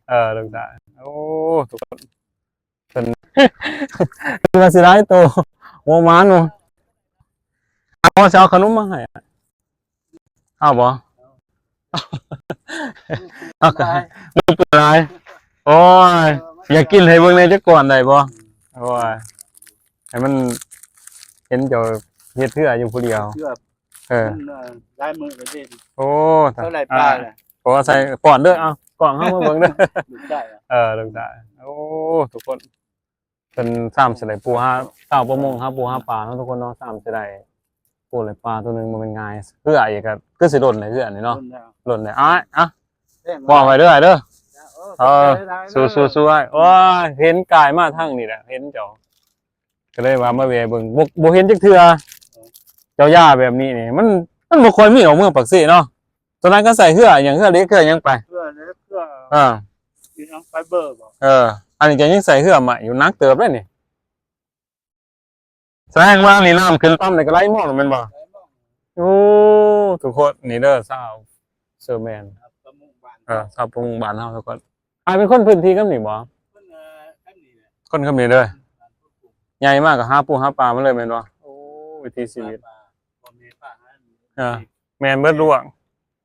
ເອີ ລູກຊາຍ. ໂອ້ ທຸກຄົນ ເພິ່ນ ເພິ່ນວ່າຊິຫຼາຍໂຕ ບໍ່ມານບໍ່. ເອົາ ຊິເອົາຂະໜົມມາໃຫ້. ເອົາບໍ່? ເອົາ ມັນເປື່ອຍຫຼາຍ. ໂອ້ຍ ຢາກກິນໃຫ້ເບິ່ງແດ່ຈັກກ້ອນໄດ້ບໍ່? ໂອ້ຍ ໃຫ້ມັນເຫັນເຈົ້າເຮັດເທື່ອຢູ່ຜູ້ດຽວ. ເອີ ມັນ ເອີ ຫຼາຍມື້ແລ້ວເດ້. ໂອ້ ເທົ່າໃດປາແລ້ວ? ຂໍໃສ່ປ້ອນເດີ. ເອົາ ກ້ອງເຮົາມາເບິ່ງເດີ. ລູກຊາຍ ເອີ ລູກຊາຍ. ໂອ້ ທຸກຄົນ ເພິ່ນຊ້ຳຊິໄດ້ປູຫາ ຊາວປະມົງຫາປູຫາປາເນາະ ທຸກຄົນເນາະ. ຊ້ຳຊິໄດ້ປູໄດ້ປາໂຕໜຶ່ງບໍ່ແມ່ນງ່າຍ. ເຮືອອີກກໍຄືຊິຫຼົ່ນໃນເຮືອນີ້ເນາະ. ຫຼົ່ນແລ້ວ ອ່ະ ບອກໄວ້ເດີ ອ້າຍເດີ. ເອີ ສູ້ໆໆ ອ້າຍ. ໂອ້ຍ ເຫັນກາຍມາທາງນີ້ແຫຼະ ເຫັນເຈົ້າ ກໍເລີຍວ່າມາແວ່ເບິ່ງ. ບໍ່ ບໍ່ເຫັນຈັກເທື່ອ ເຈົ້າຢາແບບນີ້ນີ້ ມັນ ມັນບໍ່ຄ່ອຍມີອອກເມືອງປາກເຊເນາະ. ຕອນນັ້ນກໍໃສ່ເຮືອຫຍັງ ເຮືອເຫຼັກ ເຮືອຫຍັງໄປ. ເຮືອເຫຼັກ ເຮືອ ອ່າ ອີຫຍັງ ໄຟເບີບໍ? ເອີ ອັນນີ້ກໍຍັງໃສ່ເຮືອໃໝ່ຢູ່ ໜັກເຕີບເດ້ນີ້. ແສດງວ່ານີ້ນ້ຳຂຶ້ນຕ່ຳນີ້ກໍໄຫຼມອງແມ່ນບໍ່? ໄຫຼມອງ. ໂອ້ ທຸກຄົນ ນີ້ເດີ ຊາວເຊີແມນ ເອີ ຊາວປະມົງບ້ານເຮົາ ທຸກຄົນ. ອ້າຍເປັນຄົນພື້ນທີ່ກັບນີ້ບໍ່? ຄົນ ເອີ ກັບນີ້ແຫຼະ ຄົນກັບນີ້ເດີ. ໃຫຍ່ມາກໍຫາປູຫາປາມາເລີຍແມ່ນບໍ່? ໂອ້ ວິຖີຊີວິດ ພໍ່ແມ່ພາຫາ ເອີ ແມ່ນເບິດລວງ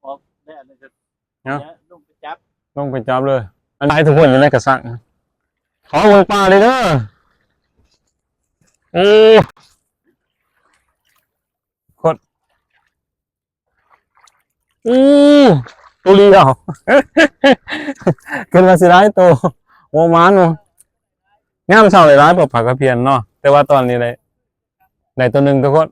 ອອກແດດ ເນາະ ລົງໄປຈັບ ລົງໄປຈັບເລີຍ. ອັນໃດທຸກຄົນຢູ່ໃນກະສັງ ຂໍເບິ່ງປາເລີຍເດີ. ໂອ້ ໂຄດ ໂອ້ ໂຕດຽວ ເກີດວ່າຊິຫຼາຍໂຕ ບໍ່ມານບໍ່. ຍາມເຊົ້າໄດ້ຫຼາຍ ປາ ປາກະພຽນເນາະ ແຕ່ວ່າຕອນນີ້ໄດ້ ໄດ້ໂຕໜຶ່ງທຸກຄົນ.